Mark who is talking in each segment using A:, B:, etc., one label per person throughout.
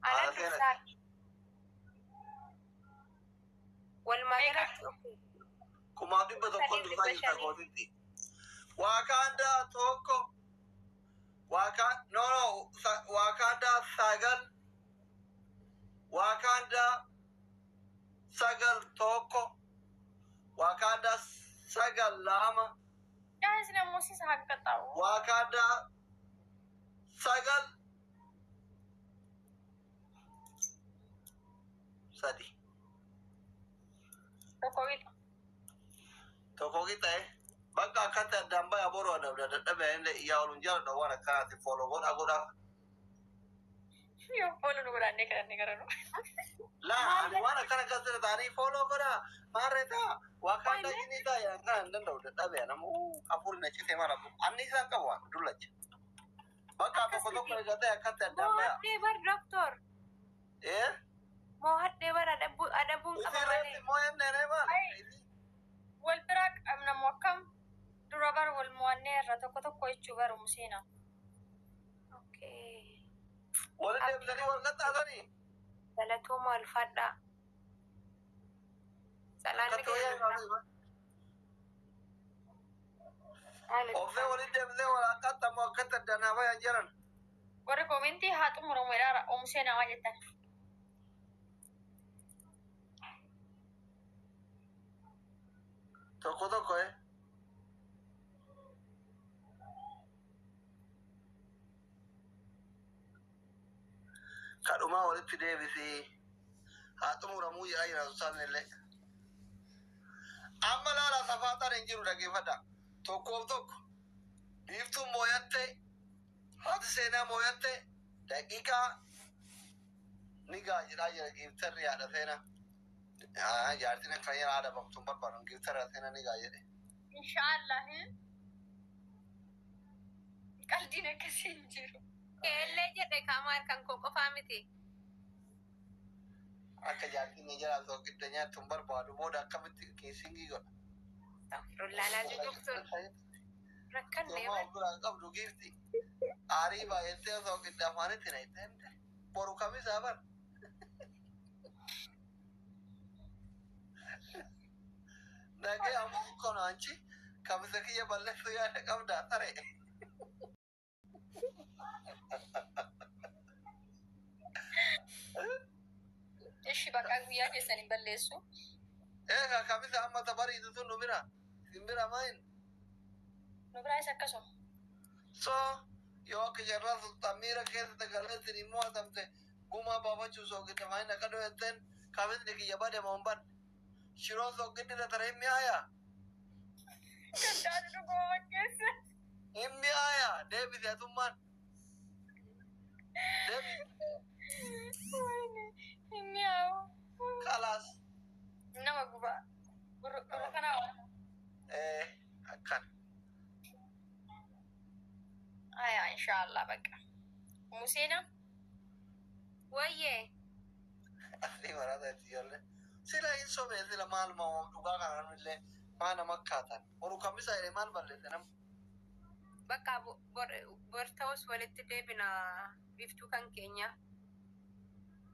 A: Ana
B: Haadha seenati.
A: dursaa. Walumaa
C: Meeqa?
A: galatti okay.
B: 1100
A: Sadiif
B: dursaa
A: dhibba
B: jirta
A: shanii.
B: gootitti. Waakaandaa tokko. Waakaa no no Waakaandaa 9 Waakaandaa 9 1 Waakaandaa 9 2
C: Guys namoonni isa haa qaxxaawu.
B: Waakaandaa 9 3.
C: Tokko qixa.
B: Tokko qixa'e. Bakka akkatti addaan baya boru adabda dadhabe illee iyyaa ooluun jaaladha waan akkanaati follow godha godha.
C: Yoo follow nu godhaannee kadhannee gara nu.
B: Laa ani waan akkana akkasirra ta'anii follow godha maarree ta'a waa kaan dhaqinii ta'a yaa kana hin danda'u dadhabe nama afur na cite mara anni isaan qabu waan dullacha. Bakka
A: Akkas
B: tokko tokko
A: miti.
B: eegatee akkatti addaan baya.
A: Moo'adhee bar doktor.
B: Eh?
A: Moo'adhee bar adabuun qaba
B: Isin
A: malee.
B: reeffi moo ennee maal?
C: Ay. Wal biraa qabna moo akkam? Dura bar wal mo'annee irra tokko tokko jechuu baru Museena.
A: Okay.
B: Walitti deebisanii wal qaxxaatanii.
A: Galatooma ulfaadhaa. Salaanni
B: Akkatti wayyaa
A: keessan
B: hin
A: haala
B: Obsee walitti deebisee wal qaxxamu akkatti addaan haa bayan jiran.
C: Warri koomentii haa xumuramu jedhaara Museenaa waan jettan.
B: Tokko tokko eh. Kadhumaa walitti deebisii haa xumuramuu jedhaa jira susaan illee. Amma laala safaaxaan hin jiru dhaggeeffadha. Tokkoof tokko biiftuun mooyatte haati seenaa mooyatte daqiiqaa ni gaa jedhaa jira giiftarri haadha seenaa. Jaartiin akka fayyada haadha bamtuun barbaadu giiftarri haadha seenaa ni gaa jedhe.
C: Inshaallah. Qaldiin akkasii hin jiru.
A: Eellee jedhe kaamaal kan koo qofaa miti.
B: Akka jaartiin ni jalaa soogidda nyaattu hin barbaadu booda akkamitti kiisingii godha.
A: Astaghfirullah laazim doktor. Rakkannee
B: Yommuu
A: bar.
B: of biraa qabdu giifti. Aarii baay'attee soogidda afaanitti na itti himte. Boru kamisaa bar. Nagee ammoo kono anchi kamisa kiyya balleessuu yaada qabdaa saree.
C: Ishi bakka guyyaa keessan hin balleessu.
B: Egaa kamisa amma tabariitu sun nu bira. Isin bira maayin?
C: Nu biraayis akkasuma.
B: So yoo akka jarraa sulxaan miira keessa galeessin immoo hatamte gumaa baafachuu soogidda maayin akka dho'etteen kamisni kiyya bade moo hin badne. Shiroon soogiddi irra tare hin mi'aayaa?
C: Gaddaatu dhuguma fakkeessa.
B: Hin mi'aayaa? Deebisi atummaan. Deebisi.
C: Hin mi'aawu.
B: Kalaas.
C: Nama guba. Gurra kanaa waan.
B: Akkana.
C: Aya inshaallah bakka. Museena.
A: Wayyee.
B: Asii maraata itti ijoollee. Sila hin sobee sila maaluma dhugaa kanaan illee maa nama akkaatan. Boru kamisa jedhee maal balleesse nama.
A: Bakka bor ta'us walitti deebina biiftuu kan keenya.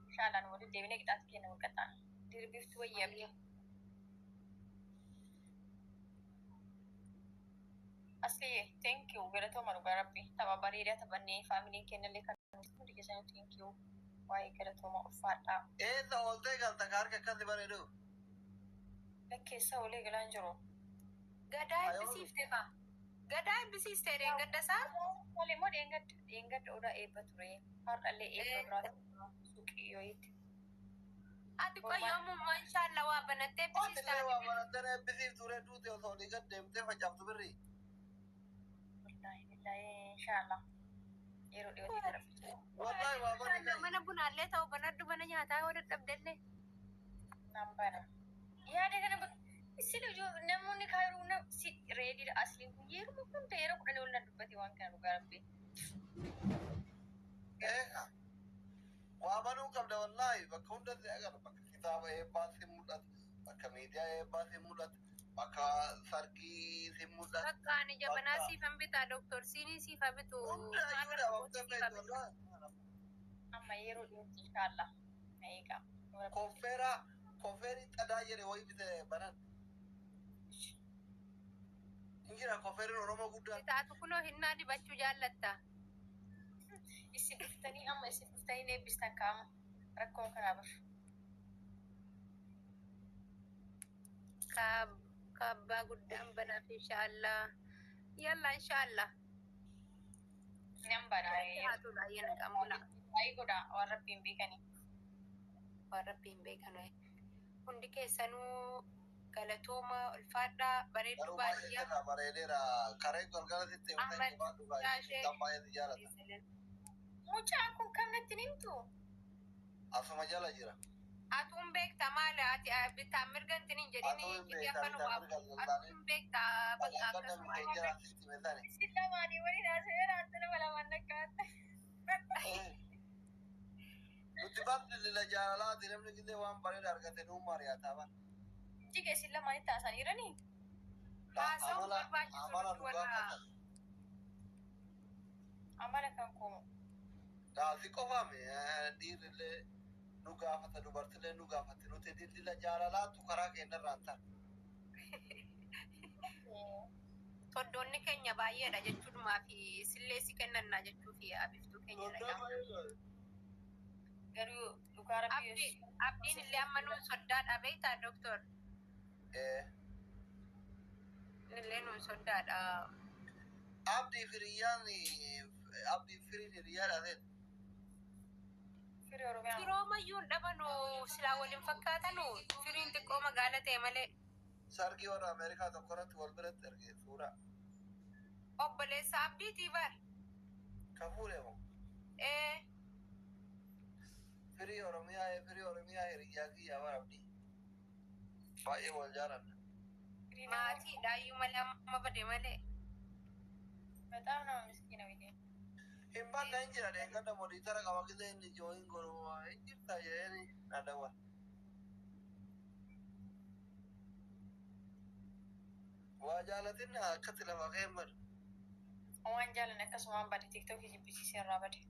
C: Inshaallah nu walitti deebinee qixaatti kenna wal qaxxaana. Biiftuu wayyee abdii. Asliye thank you galatooma dhugaa rabbi tapha bareedaa taphannee faamiliin kennallee kan hundi keessanii thank you waa'ee galatooma ulfaadhaa.
B: Eessa ooltee galta ka harka akkasi bareedu?
C: Lakkeessa olee galaan jiru.
A: Gadaa
B: Ayoo.
A: eebbisiifte kaa. Gadaa eebbisiiste dheengaddasaa?
C: Malee immoo dheengadda odaa eebba ture. Har'allee eebba biraa suuqii yooyitti.
A: Ati qoyyoomumaa inshaallah waa banattee eebbisiista.
B: Illee waa barattee eebbisiif turee duute osoo olii gad deemtee facaaftu birrii.
C: Wallaahi billaahi inshaallah yeroo dhiyootti gara fiicha.
B: Wallaahi waa bani
A: Mana bunaallee ta'u banadhu mana nyaataa yoo dadhabdellee.
C: Nan bana. Yaada kana isin ijoo namoonni kaayiruu na si reediidha asliin kun yeroo hunda yeroo 10 ol na dubbate waan kana dhugaa rabbi.
B: Eega. Waa banuu qabda wallaahi bakka hundatti agarra bakka kitaaba eebbaa si mul'ata bakka miidiyaa eebbaa si mul'ata bakka sargii si mul'ata.
A: Bakka ani jabanaa siifan bitaa doktor siinii siifa bitu.
B: Hunda iyyuu dhabamtee beektu wallaahi.
C: Amma yeroo dhiyootti inshaallah. Na eegaa.
B: Koffeera koffeerii xadaa jedhe wayii bite banan. Injira koffeeriin Oromoo guddaan.
A: Taatu kunoo hinnaa dibachuu jaallatta.
C: Isin dhuftanii amma isin dhuftanii eebbistan kaama. Rakkoon kanaa bar.
A: Kaabbaa guddaan banaaf inshaallah. Yalla inshaallah.
C: Nan banaa.
A: Haatu baay'ee naqamula.
C: Baay'ee godha waan rabbiin beekanii.
A: Waan rabbiin beekan. Hundi keessanuu galatooma ulfaadhaa bareedduu
B: Garuu baay'ee
A: baadiyyaa.
B: irraa bareedeera. Karee galgala sitti
A: Ahmad
B: himtan dhugaa
A: Shaashee.
B: kan baay'ee jaalata.
C: Mucaan kun kam natti himtu?
B: Asuma jala jira.
A: Atuun beekta maali ati bitaan mirga hin
B: Atuu
A: jedhini
B: hin
A: jedhi
B: beektaa
A: akka nu
B: bitaa
A: waamu.
B: mirga lallaalee.
A: Atuun beekta bakka
B: Dhaggeeffadha
A: akkasuma.
B: bitee jala sitti himtani.
C: Isin lamaanii waliin haasa'ee ante nama lamaan nakkaata.
B: Nuti barri lila jaalalaati namni gisee waan bareeda argate nuu mari'ata bara.
C: Jiga isin lamaanii taasaniiranii?
A: Haasa'uun
B: Amala
A: barbaachisu
B: amala
A: nuti
B: dhugaa
A: warra
B: qaban.
C: Amala kan koo.
B: Daasii qofaame dhiirrillee nu gaafata dubartillee nu gaafatti nuti lila jaalalaatu karaa keenyarraan ta'a.
A: Toddoonni keenya baay'eedha jechuudhumaa fi sillee si kennannaa jechuu fi abiftuu keenya dhaqaa.
C: Garuu dhugaa rabbii
A: Abdiin illee amma nuun soddaadha beektaa doktor? Illee nuun soddaadha.
B: Abdii firiyyaan abdii firiin hiriyyaadha ta'e.
C: Firii Oromiyaa.
A: Firoomayyuu hin dhabanu silaa waliin fakkaatanu firiin xiqqoo magaala ta'e malee.
B: Sargii warra Ameerikaa tokko irratti wal biratti arge suuraa.
A: Obboleessa abdiitii bar.
B: Kan fuudhe moo?
A: Ee
B: Firii Oromiyaa firii Oromiyaa hiriyyaa kiyyaa bara abdii. Baay'ee wal jaalanna.
C: Firii nama
A: maatiidha iyyuu malee amma bade malee.
C: በጣም ነው ምስኪን ነው ይሄ።
B: Hin banne hin jira deeggarda modiitara qaba gisee inni jooyin godhu hin jirta jedheen na dawwala. Waa jaalatin akkatti lafa kee hin badu.
C: Waan jaalan akkasumaan bade tiktokii jibbisiisee irraa bade.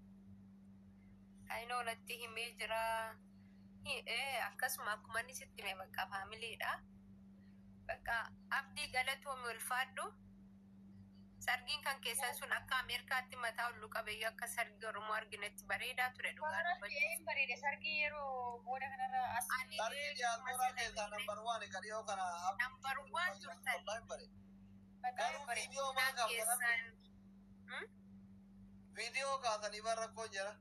A: Ayinoo natti himee jira. Akkasuma akkuma inni sitti hime bakka faamiliidha. Bakka abdii galatoomi ulfaadhu. Sargiin kan keessan sun akka Ameerikaatti mataa ol qabeeyyuu akka sargii Oromoo arginetti bareedaa ture dhugaa dubbachuu.
C: Baay'ee bareede sargii yeroo booda kanarra as
A: Ani
B: Sargii diyaasporaa keessaa number one kan dhiyoo kana abdii
A: Number one turtan.
B: wallahi hin bareedu.
C: በጣም
B: Garuu
C: bareede.
B: viidiyoo maa
A: Naan
B: kaaftan
A: keessan.
B: viidiyoo kaasanii bara rakkoo jira.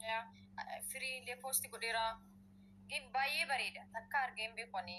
C: Yaa firii illee poosti godheera. ግን baay'ee bareeda. Takka argee hin beeku ani